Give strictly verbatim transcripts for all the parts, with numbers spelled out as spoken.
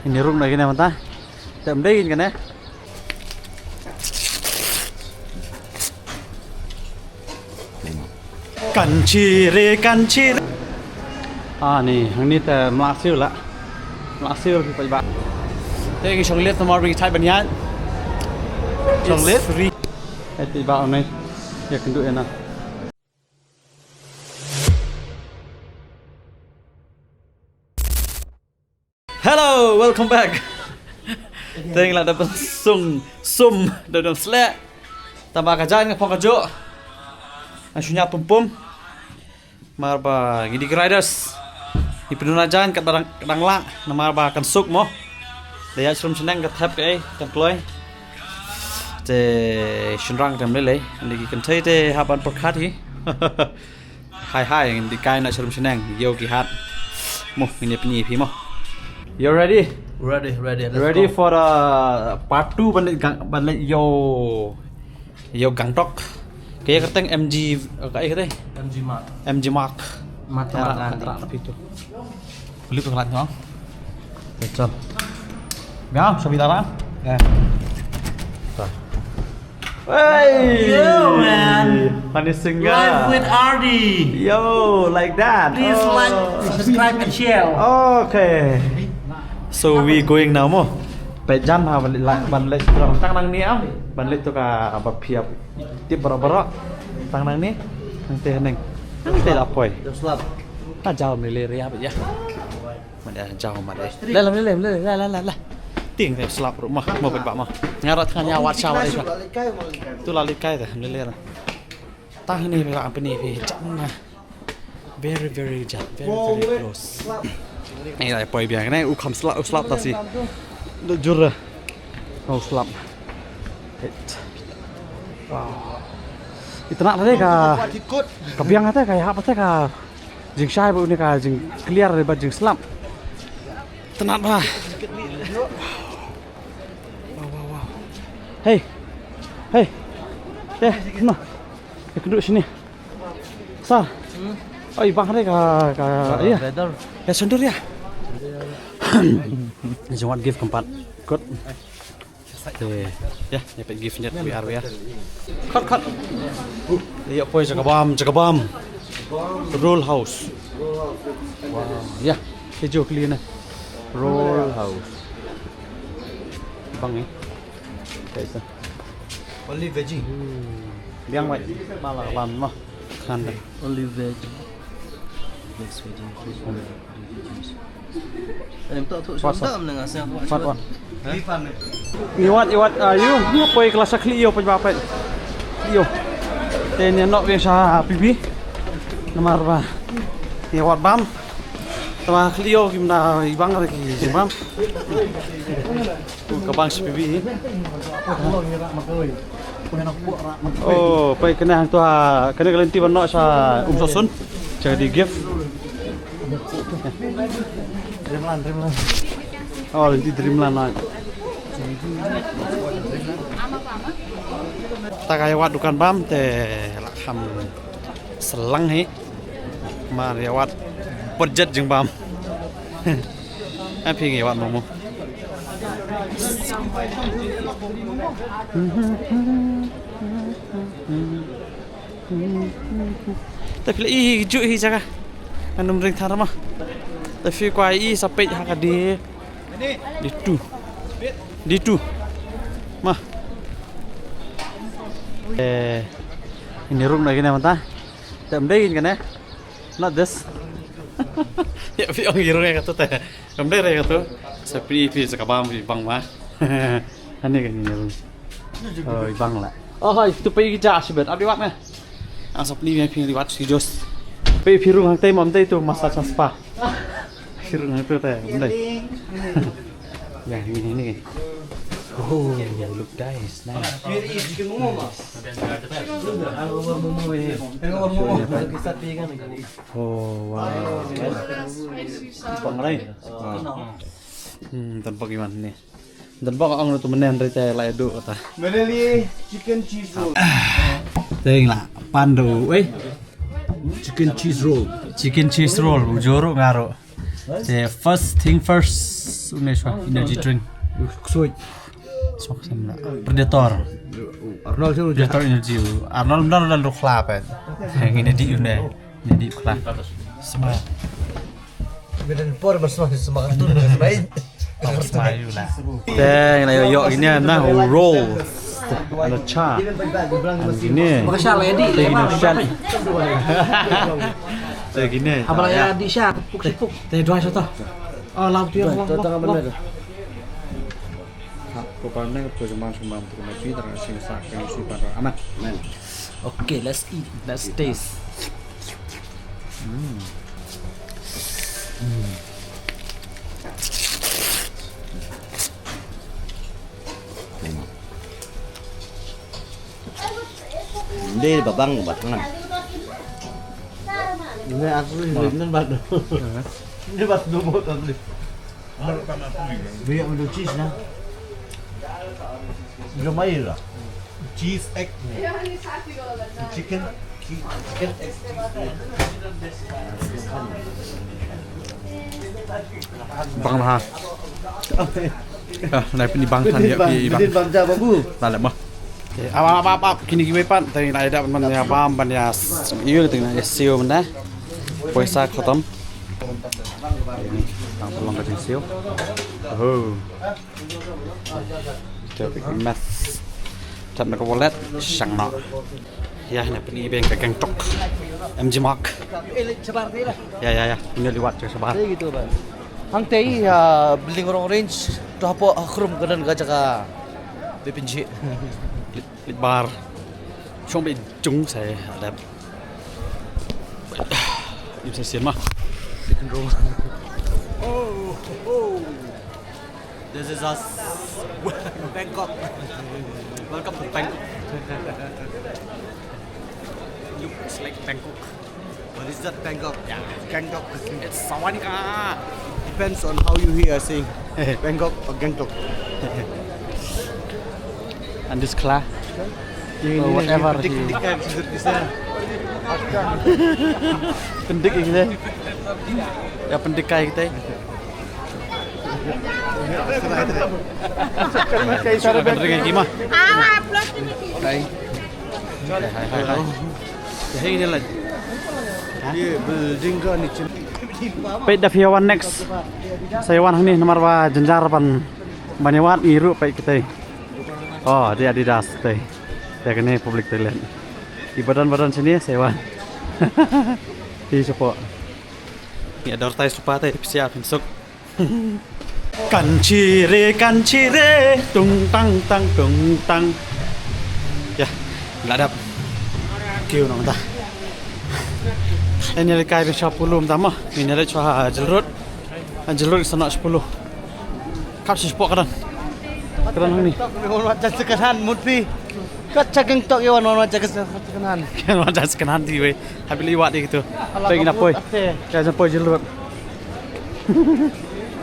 Ini rung lagi nih mata. Tem deh ini kan ya. Kancire, kancire. Ah, ni, hangne te mlak siu la. Mlak siu ki pajba. Te ki shonglet tamar bi chai banyan. Shonglet? It's free. Eh, tiba online. Ya kendu ya na. Hello, welcome back. Teng la da ban sung sum da dang sleh. Tama ka jan ka phong ka jo. Nga shunya pum pum. Mar ba ngi di riders. Ngi pynuna jan ka dang dang la namar ba kan suk mo. Da ya shrum shneng ka thep ka ei kan kloi. Te shynrang tem lele. Ande ki kan thei te haban perkhat hi. Hai hai, ngin di kai na shrum shneng, yo ki hat. Mo, ngin ïa pyni phi mo. You ready? Ready, ready. Let's Ready go. for uh, part two ban leit gang ban leit yo yo Gangtok. Kaya kateng M G ka ai kate? M G Mark. M G Mark. Mata Mata Mata Mata Mata Mata Mata Beli tu kelat nyong. Betul. Ya, sabi dalam. Ya. Hey. Yo, man. Honey Singa. Live with R D. Yo, like that. Please like, subscribe and share. Okay. So we going now mo. Pe jan ha ban leh ban leh tang nang ni am. Ban leh tu ka ba phiap. Tip baro baro. Tang nang ni. Nang te nang. Nang te la poi. Dah slap. Ta jauh ni le ria ya. Mada jauh mada. La la la la la la la. Ting te slap ru mah mo ba mah. Ngarat kan ya wat sha wat sha. Tu la likai te le le. Tang ni ba am ni phi jam na. Very very jam. Very very close. Ni la poi biang ni u kham slap u slap ta si. Do jur. U slap. Wow. Itna tadi ka ka biang ate ka ya ate ka jingshai ba uni ka jing clear ba jing slap. Tenat ba. Wow wow wow. Hey. Hey. Eh, no. Ek duduk sini. Sa. Oi bang re ka ka ya. Brother. Ya sundur ya. Jawat gift keempat. Good. Eh, ya, ya pet gift nyet we are we are. Cut cut. Ya poi jaka bam, jaka bam. Roll house. Wow, ya. Ke jo kli na. Roll house. Bang ni. Kaisa. Only veggie. Biang wai. Mala bam no. Khan da. Only veggie. Next veggie. Em tak tu What, sudah menengah siang. What, what? Ni wat, ni wat, ah, yu, ni poi kelas kli yu poi ba poi. Yu. Te ni nok biang sha pipi. Namar ba. Ni wat bam. Tama kli yu kim da ibang re ki bam. Ka bang sha pipi. Oh, poi kena hang tu ha, kena ka lenti ban noh sha um sosun. Jadi gift. Dreamland, dreamland. Oh, lenti dreamland lah. Ta ka ïa wad dukan bam te la kham selang hi. Mar ïa wad budget jingbam. Em phi ngi wan momo. Te phi la i hi ju hi jaka. Ngan ym ring than ra ma. Te phi kwah i sa peit ha ka die. Die tu. Die tu. Ma. Eh, ini rung lagi na mata. Te em dei kane. Not this. Ya phi ong i rung ïa katu te. Kam dei re katu. Sa phi phi sa ka bam phi bang ma. Ani ka ni rung. Oh, i bang la. Oh, hai, tu phi ki ja sibet. Abi wat me. Ang sa phi phi ri wat si jos. Phi phi rung hang te mam te tu massage spa. Phi rung hang tu te. Kam dei. Ya, ini ini. Oh, look guys, nice. Oh, wow. Bang rai. Hmm, tanpa gimana nih? Tanpa ang tu menen rai te lai du kata. Meleli chicken cheese roll. Teng la, pandu, eh. Chicken cheese roll. Chicken cheese roll, ujoro ngaro. The first thing first. Une shuwa, energy drink. Ksuid. Shuwa, sem la. Predator. Arnold shuwa. Predator energy. Arnold mdan dan rukhla pen. Ngi ne di une. Ngi di khla. Sma. Bidan por bersama sama tu bersama. Sma yu la. Te ngi la ïoh ïoh ine na roll. Ada cha. Ine. Makasih lah, Edi. Te ine shan. Te ine. Abang ya di sha. Puk sipuk. Te dua satu. Oh, lau tu ya. Ko pa ne ko jema sumam tu na pi tara sing sa ke si pa. Aman. Aman. Okay, let's eat. Let's taste. Mm. Mm. Hindi, babang, batang. Hindi, aku hindi, hindi, bat. Hindi, bat, dubot, at least. Biya mo do cheese na. Medyo may ira. Cheese egg. Chicken. Chicken egg. Bang ha. Ah, nai pini bang tan ya pi bang. Bang ja babu. Balik mah. Ap ap ap ap kini kiwei pat. Tadi nai da ban ya bam ban ya. Iyo tadi nai sio mana. Poisa khatam. Tang tolong ka jingsiew. Oh. Ito, mess. Tap na ka wallet, shang na. Ya, na pini beng ka Gangtok. M G Mark. Ya, ya, ya. Ini liwat je sabar. Gitu, Bang. Hangtei, building rong range. Tu apa, khrum ka don ka jaka. Bepinji. Bar. Chong be jung sai adap. Im sa sien ma. Oh, oh. This is us. Bangkok. Welcome to Bangkok. Looks like Bangkok. What is that, Bangkok? Yeah. Gangtok. It's Sawanika. Depends on how you hear saying Bangkok or Gangtok. And this kla. Or whatever. Pendik, pendik kai kita. Pendik kita. Ya, pendik kai kita. Pendik kai kita. Hai. Hai, hai, hai. Peit da phi wan next. Sa wan hangne namar ba jynjar ban ban ïa wad ngi ruh peit kitei. Oh, dei Adidas tei. Dei kane public toilet. I badan badan sini sa wan. Hi support. Ni advertise supa tei pisa phin suk. Kan chire, kan chire, tung tang tang, tung tang. Ya, la dap. Kiew nang ta. Ini le kai sha pulu mta ma. Ini le chwa jilrut. Jilrut sana sha pulu. Kap si spok kadan. Kadan ni. Wan jan second hand mut pi. Kat chageng tok ya wan wan jan second hand. Wan jan second hand di we. Habili wat di gitu. Pegina poi. Ya jan poi jilrut.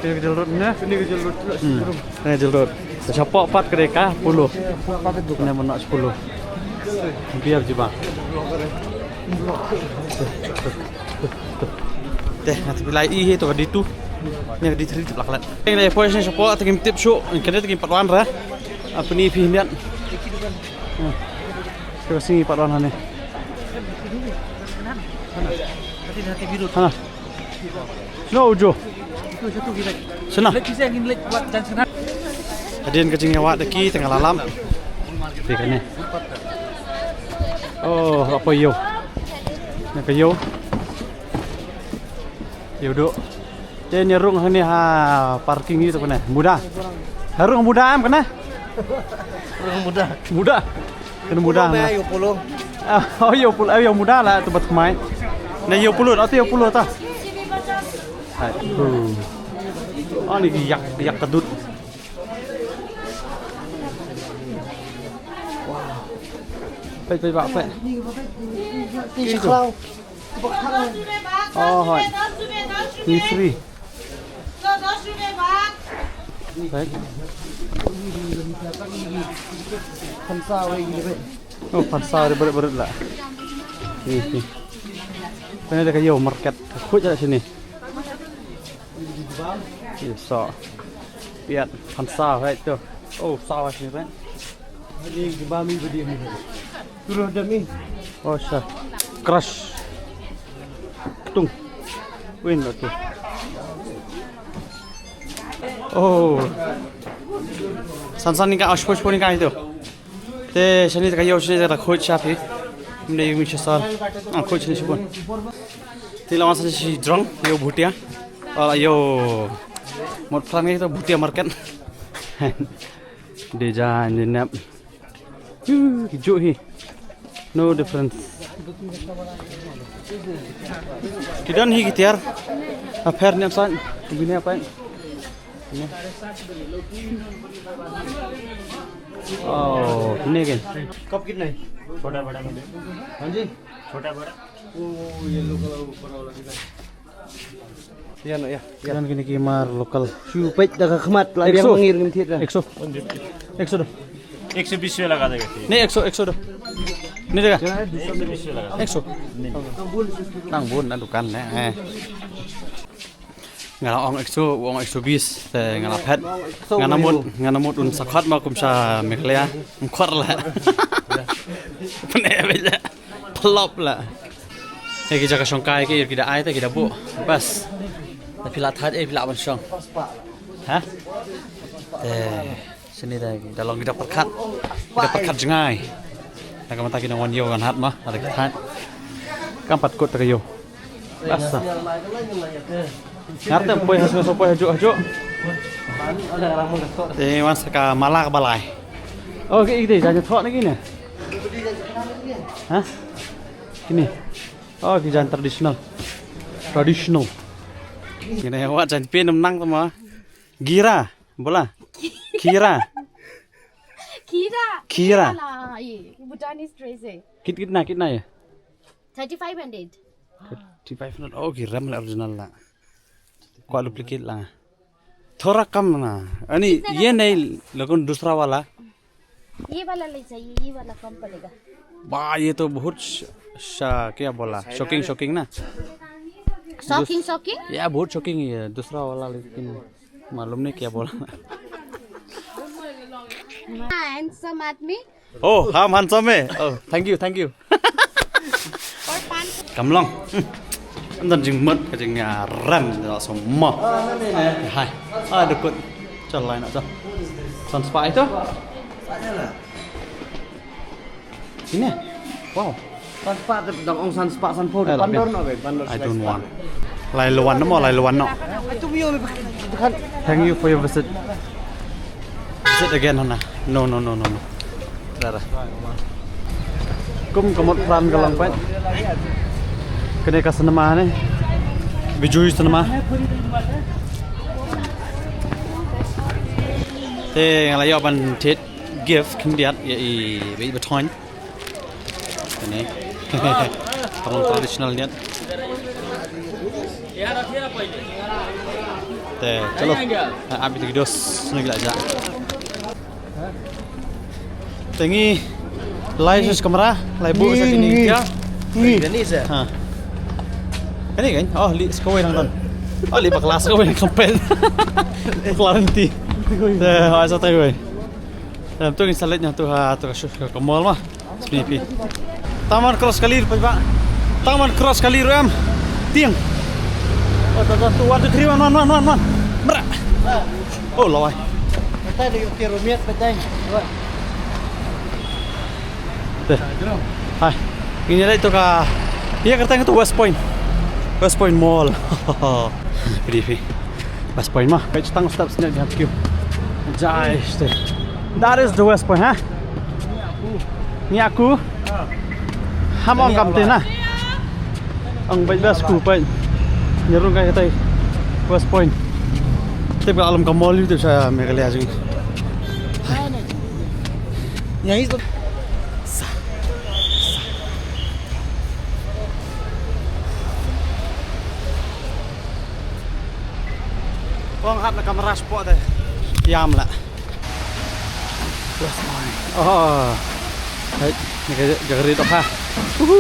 Kini ka jilrut ne? Kini ka jilrut. Hmm. Kini ka jilrut. Te shapoh pat ka dei ka pulu. Ne mano pulu. Biar jiba. Te nga te bilai i he to ka D two. Ne ka D three tip laklat. Eng le poi shen shapoh te kim tip shu. Kene te kim pat wan ra. Apni phi miat. Hmm. Te ka singi pat wan hane. Hana. Sno ujo. Sno. Hadien ka jingïawad da ki tang la lam. Te kane. Oh, apa yo? Na ka yo. Yo do. Te ne rung hangne ha parking hi to kane. Muda. Ha rung muda am kane? Rung muda. Muda. Kane muda. Polo, na. Yo polo. Ah, oh, yo polo, eh, yo muda la tu bat mai. Na yo polo, oh, tu yo polo ta. Hai. Hmm. Oh, ni yak, yak kedut. Peit, peit, peit, peit. Ni sekolah. Oh, hoi. Ni free. Baik. Oh, pynsaw de berit-berit la. Ni, ni. Kane da ka ïew market. Khuid la sini. Ïew so. Piat, phan saw, right, tu. Oh, saw, right. Ini bami bedi ni. Turun demi. Oh, sha. Crush. Tung. Win lo tu. Oh. San san ni ka, ash posh posh ni ka itu. Te shane te ka ïew shane te ka khuid sha phi. Mne ïew mi sha sar. Ah, khuid shane shibun. Te la wan shane shi drong ïew Bhutia. Ala ïew. Mut pran ngi to Bhutia market. Deja ni nep. Yu, ki ju hi. No difference. Ki don hi ki tiar. A pher ni san. Bini apa? Oh, ini kan. Cup कितना है? छोटा बड़ा में दे। हाँ जी। छोटा बड़ा। वो yellow colour ऊपर वाला कितना है? या ना, या, या। Yan kine ki mar local. Shu peit da ka khmat la biang mangir ngim thied da. एक सौ। एक सौ दो। एक सौ बीस में लगा देगा। नहीं, एक सौ, एक सौ दो। नहीं देगा। एक सौ बीस में लगा। एक सौ। Tang bun na dukan ne. Eh. Nga la ong ek so, ong ek so bis, te nga la phet. Nga na mut, nga na mut un sa khot ma kum sha Meghalaya. Ym khot la. Pyneh beit la. Plop la. Te ki jaka shongkai ki, ki da ai te ki da buh. Bas. Te phi la thait, eh, phi la ban shong. Ha? Te Shane da, da long ki da pyrkhat. Ki da pyrkhat jngai. Da ka mynta ki nang wan ïew kan hat ma, da ki thait. Kam pat kut da ka ïew. Basa. Ngar te poi ha sngewsih poi hajuh hajuh. Te wan sa ka mala ka balai. Oh, ki ide jan thoh na ki ne. Ha? Kine. Oh, ki jan traditional. Traditional. Kine wat jan pin nang tama. Gira. Bola. Kira. खीरा। खीरा। ये वाला, ये भूटानीज ड्रेस है। कित कितना कितना ये? Thirty five hundred. Thirty five hundred. ओ, gira mala original la. Kwa duplicate la. थोड़ा कम ना। अनी कितना का ये पड़ेगा? नहीं, लेकिन दूसरा वाला। ये वाला ले जाइए, ये वाला कम पड़ेगा। वाह, ये तो बहुत श-, शा-, क्या बोला? शॉकिंग, शॉकिंग ना? Shocking, shocking? या, बहुत शॉकिंग है, दूसरा वाला, लेकिन मालूम नहीं क्या बोला। हैंडसम आदमी। Oh, हम हैंडसम है। Oh, thank you, thank you। Kam long. Ynda jingmut ka jing, ah, rem da so mo. Hai. Ah, dukut. Chal lai na chal. San spah ito. Sini. Wow. San spah, dang ong san spah, san phew, eh, bandar no be, bandar. I don't want. Lai luan no mo, lai luan no. Thank you for your visit. Visit again, Hana. No, no, no, no, no. Dara. Kum ka mut pran ka long peit. Kane ka cinema ne. Bijou cinema. Te nga la ïoh ban thied gift khyndiat ïa i, i Bathoiñ. Kane. Ka long traditional niat. Te, chalo. Ah, abi te ki dos, sngewbha la ja. Te ngi lai shuh kamra, lai buh sa kini ngi, kia. Ngi. Kani sa. Ha. Kani kan? Oh, li sa kawei nang tan. Oh, li bakla sa kawei nang kampel. Bakla nanti. Te, oh, sa tai kawei. Em, tu ngin sa leit noh tu ha, tu ka shu, ka mall ma. Snipi. Tang ban cross kali ruh, peit ba. Tang ban cross kali ruh em. Tieng. Oh, tu, tu, tu, one, two, three, one, one, one, one, one. Mra. Oh, lawai. Batai da ïoh tiar ruh miet, batai. Te. Hai. Ngin ïa leit tu ka. Ïa kata tu West Point. West Point Mall. Phi, phi. West Point ma, ka tang step sne dia kyu. Jai ste. That is the West Point, ha? Ni aku. Ham ong kam te na. Ong bai best ku pai. Ni rung kai tai. West Point. Tip ka alam ka mall tu sa Meghalaya jing. Ni is. Ong hap na kamera spot deh. Yam la. West Point. Oh. Hai, ni ka jagari tu ha. Uhu.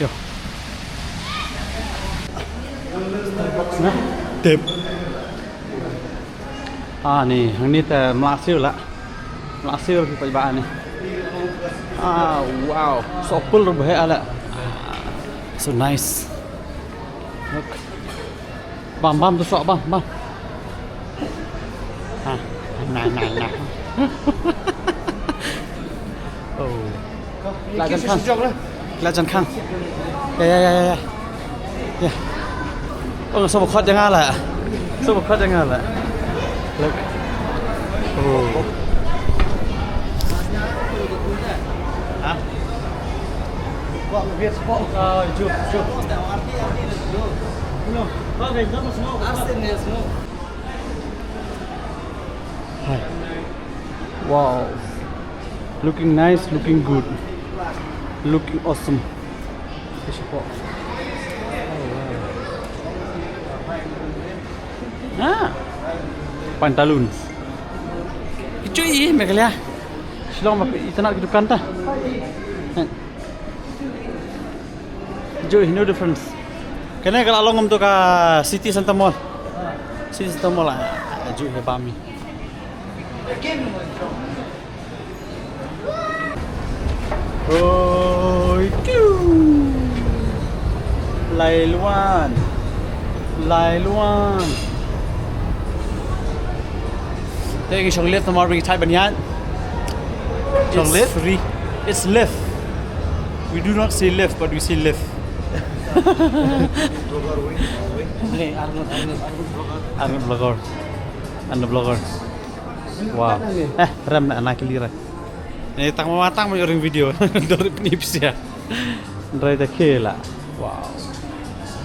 Yo. Tip. Ah, ni, hangne te mlak siew la. Mlak siew ki paidbah ni. Ah, wow. Soh pul ruh bha la. So nice. Look. Bam, bam, tu soh, bam, bam. Ah, nah, nah, nah. Oh. La jan khang. La jan khang. Ya, ya, ya, ya, ya. Ya. Oh, soh ba khot jong nga la. Soh ba khot jong nga la. Look. Oh. Ha? Ah, jump, jump. Hi. Wow. Looking nice, looking good. Looking awesome. Ah. Pantaloons. Kichu i Meghalaya. Shillong ma itynnad ki dukan ta. Ju hi no difference. Kane ka la long kum tu ka City Center Mall. City Center Mall ah, ju hi bam mi. Oi, kiu. Lai Luan. Lai Luan. Te ngi shong lift namar ba ngi thait ban ïaid. Shong lift? It's free. It's lift. We do not say lift, but we say lift. Hey, Arnold, Arnold, Arnold vlogger. Arnold vlogger. And the vlogger. Wow. Eh, rem na, na kili ra. Ni tang ma tang ma ring video. Dor ni pisia. Rai ta khela. Wow.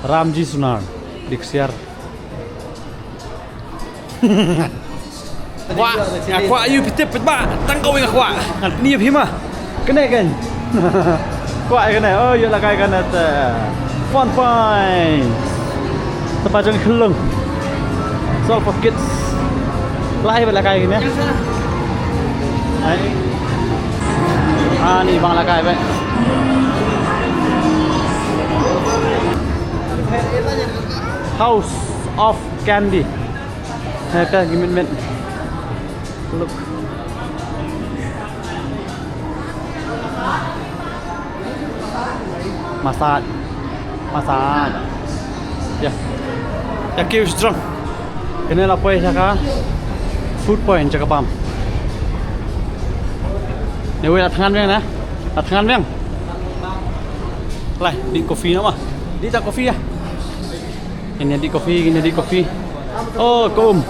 Ramji Sunar. Diksiar. Kwah, nga kwah ïa phi tip bha, tang kawei nga kwah. Ngan pyni ïa phi ma. Kane kan. Kwah ïa kane. Oh, ïa la kai kane te. Fun Point. Te pa jong khlung. It's all for kids. Lai ba la kai kane. Ai. Ah, ni bang la kai ba. House of Candy. Haka ngi mit mit. Look. Massage. Massage. Ya. Ya ki us drong. Kane la poi sha ka food point sha ka bam. Ne wei la thngan biang na. La thngan biang. Lai, di coffee na ma. Di ta coffee ya. Ngin ïa dih coffee, ngin ïa dih coffee. Oh, ka um.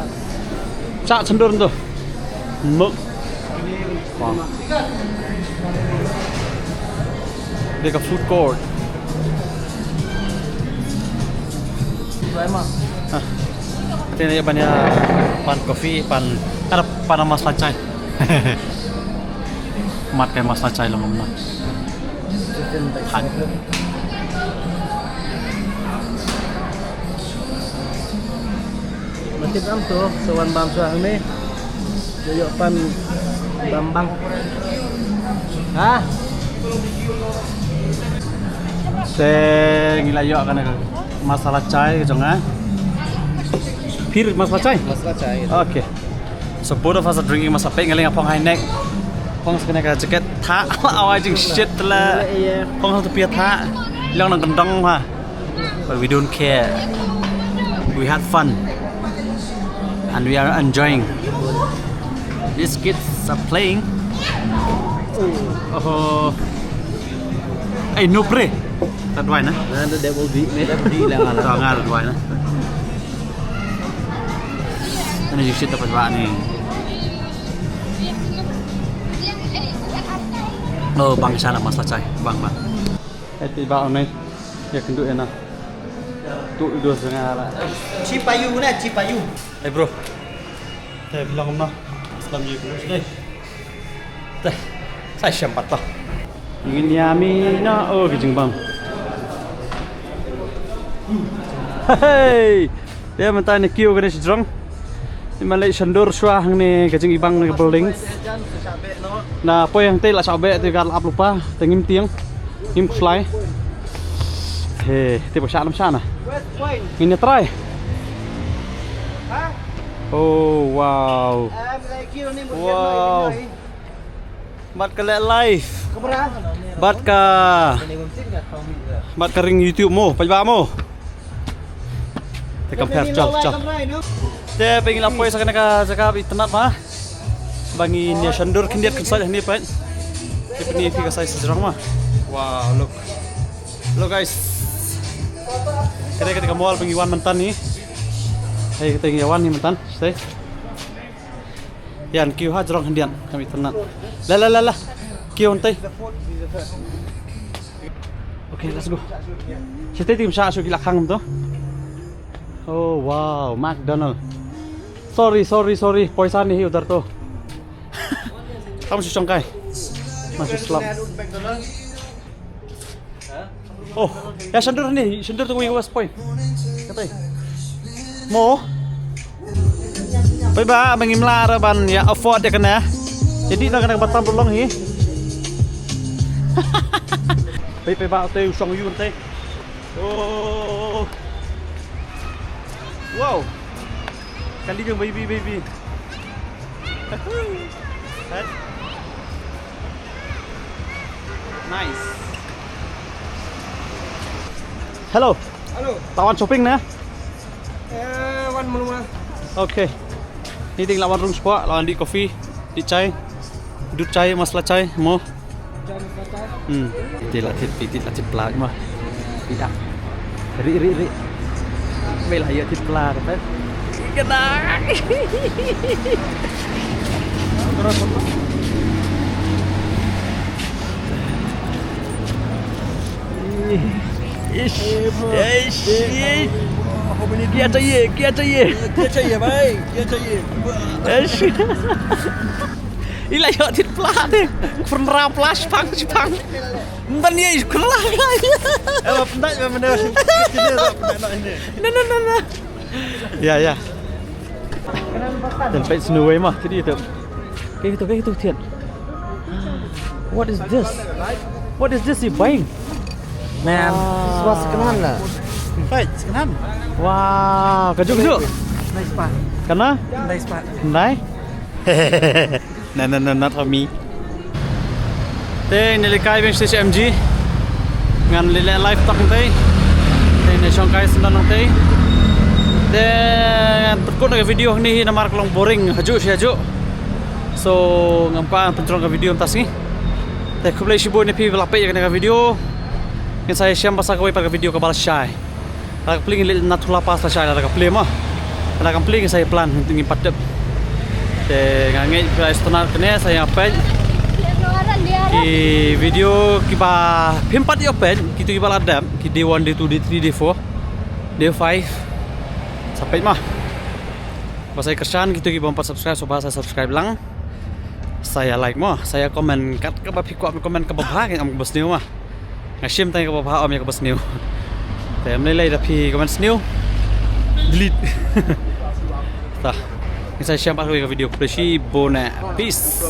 Chah chendur tu. Muk. Wah. Dei ka food court. Hah. Te ne ban ïa pan coffee, pan, ada pan masala chai. Mat kai masala chai long kumno. Hot. Matip am to, sa wan bam shuwa hangne. Ïoh ïoh pan bam bang. Ha? Te ngi la ïoh kane ka masala chai ka jong nga. Phi masala chai? Masala chai. Okay. So both of us are drinking masala pink, nga leng phong high neck. Phong sa kane ka jacket thah, awa jingshit la. Phong sa tu pia thah. Long nang kendong ha. But we don't care. We had fun. And we are enjoying. These kids are playing. Oh. Hey, no pray. That why na? Nah, the devil beat me. Devil beat lang. Dah ngar that why na. Ano yung shit dapat ba ni? Oh, bang sana masala chai, bang bang. Eh, tiba onai. Ya kendu ena. Tu idu sanga la. Chipayu na, chipayu. Eh, bro. Te bilang na. Islam ji bro. Te. Sai siam patah. Ngin ïa mi na, oh, ki jingbam. Hey! Te mynta ne kiew kane shi jrong. Te ma leit shandur shuwa hangne ka jingibang ne ka building. Na poi hangtei la shah beh te ka la ap lypa te ngim tieng. Ngim khuslai. He, te ba shah lam shah na. Ngin ïa try. Oh, wow. Wow. Bad ka leh live. Bad ka, bad ka ring YouTube mo, peit ba mo. Te compare, chal, chal. Te peit ngi la poi sa kane ka jaka ba itynnat ma. Ba ngin ïa shan dur khyndiat khyndiat hangne peit. Te peit ngi phi ka size jrong ma. Wow, look. Look guys. Kane ka dei ka mall ba ngi wan mynta ni. Hei, kata ngi wan ni mynta. Stay. Ïa, queue ha jrong khyndiat, kam itynnat. La la la la. Queue hangtei. Okay, let's go. Shatei te ngim shah shuh, ki la khang to. Oh wow, McDonald. Sorry, sorry, sorry. Poisa nahi udhar to. Kam shu shongkai. Masih slap. Oh, ïa shan dur ni, shan dur tang wei ka West Point. Katai. Mo. Peit ba, ma ngim lah ruh ban ïa afford ïa kane. Jadi na kane ka batam pulong hi. Peit, peit ba, te u shong ïu te. Oh. Wow. Kali jong baby, baby. Nice. Hello. Hello. Ta wan shopping ne? Eh, wan menu ma. Okay. Ni ding la wan rung spot, la wan dih coffee, dih chai. Dud chai, masala chai, mo. Hmm. Ti la thit, ti la thit pla ma. Ti da. Ri, ri, ri. Wei la ïa thit pla ka pet. Kena. Ish. Ish. Ish. क्या चाहिए, क्या चाहिए? क्या चाहिए भाई? क्या चाहिए? Ish. Ila ïa thit pla de. Khun ra pla shipang shipang. Ban ye khun ra. Eh, pynda ba mane. No, no, no, no. Ya, ya. Then peit snow wei ma, kidi tu. Kaei tu, kaei tu thian. What is this? What is this you buying? Man, this was second hand lah. Peit, second hand. Wow, ka juk juk. Nice pa. Kana? Nice pa. Nice. No, no, no, not for me. Te ngi leit kai biang sha M G. Ngan leit leh live talk nangtei. Te ngi shong kai sendon nangtei. Te ngan pynkut ka video hangne hi namar ka long boring hajuh shi hajuh. So ngam kwah pynjrong ka video mynta sngi. Te khublei shibun ïa phi ba la peit ïa kane ka video. Ngin sa ïashem basa kawei pat ka video kaba lashai. Lada ka plie ngin leit Nathula Pass lashai lada ka plie ma. Lada kam plie ngin sa ïa plan ngin pat dep. Te nga ngeit phi la sngewtynnat kane sa ïa peit ki video kiba phim pat ïoh peit, kito kiba la dep, ki day one, day two, day three, day four, day five. Sa peit ma. Ba sa ïa kyrshan kito kibym pat subscribe, so ba sa subscribe lang. Sa ïa like mo, sa ïa comment kat kaba phi kwah comment kaba bha, ngam kaba sniew ma. Nga shim tang ïa kaba bha, ym ïa kaba sniew. Te ym lei lei da phi comment sniew. Delete. Ta. Ngin sa ïashem pat ha ka video khublei shibun. Peace.